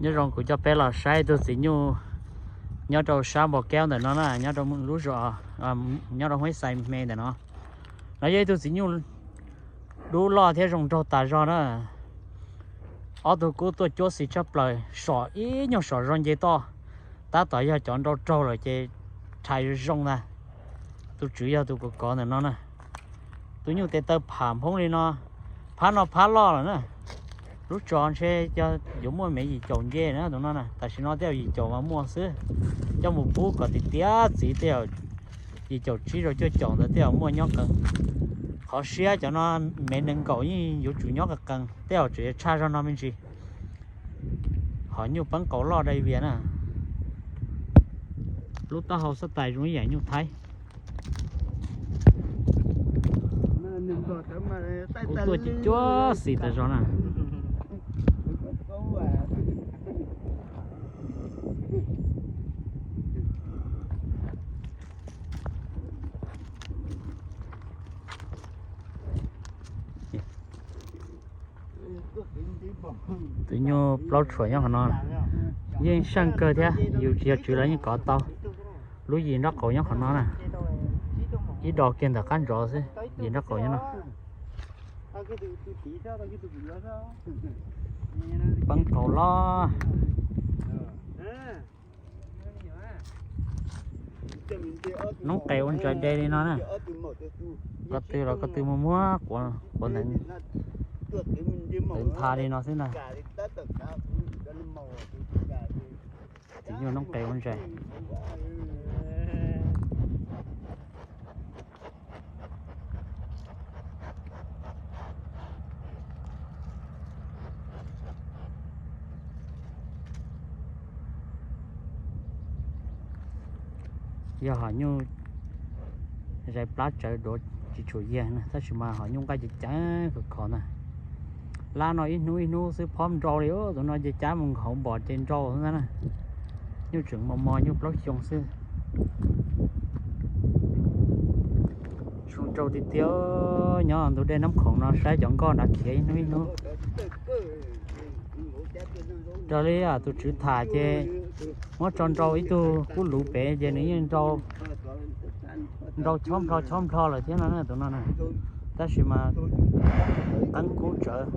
Nyob zoo, kuv coj peb los saib ib tug txiv nyuj nyob rau sab Npos Kaub ntawm no na, nyob rau lub zos, nyob rau Huab Xais Me ntawm no. No yog ib tug txiv nyuj dub loj thiab zoo nraug tas zog na. Ob tug kub tuaj cuab xis tshaj plaws, som ib nyuag som zog nce toj, tab tom yog cov nrau raug lawm ces rhais zoo zoo ntag. Tus tswv yog tus kov kov ntawm no na. Tus nyuj tes taw pham nphoob li no, phab no phab loj lawm na. Lub tsos ntshe yog yuav muaj mev yim caum nce na tus no na, tam sim no tej zaum yim caum mas muaj xwb. Coj mus pub kom tiav tiav txiv tej zaum yim caum tsib rau cuaj caum ntawd tej zaum muaj nyob qees. Qhov siab cov no mev nees nkaum yeej yuav tsum nyob qees qees, tej zaum tseem yuav tshaj zog no me ntsis. Hom nyuj peeb qaus loj dai vias na. Lub taub hau xab tais zoo ib yam nyuj Thaib. Kuv tuaj cuab xis tas zog na. Tus nyuj plaub tshuam nyob qhov no, yeej seej kawg thiab, yus tsis yog tswv los yeej kov tau. Lub yim nraub qaum nyob qhov no na, ib do kiag ntawm qab ntsov xwb, yim nraub qaum nyob no. Peeb qaus loj. Noob qes ua ntsaim de li no na. Ko tw los ko tw muag muag quav ntawv ntha li no xwb ntag. Txiv nyuj noob qes ua ntsaim. Yog hom nyuj zais plab tsawv duav tsis tshua yiag na, tab sis mas hom nyuj nqaij ceev ceev khov khov ntag. Lab no ib hnub ib hnub xwb phob nrau li, tus no ces cab mus nkaum hauv npom ces nrau xwb ntag na. Nyuj tseem mos mos nyuj plaub xyoo xwb. Zoo nraug tiag tiag, nyob ntug dej Nab Khoom no saib cov nkoj nrad khiav ib hnub ib hnub. Raws li tus tswv tham ces muab tso nrau ib tug kub luv pem ces nws yeej nrau chob nplho chob nplho lawm thiab no na tus no na. Tab sis mas qeeb kub tsawv.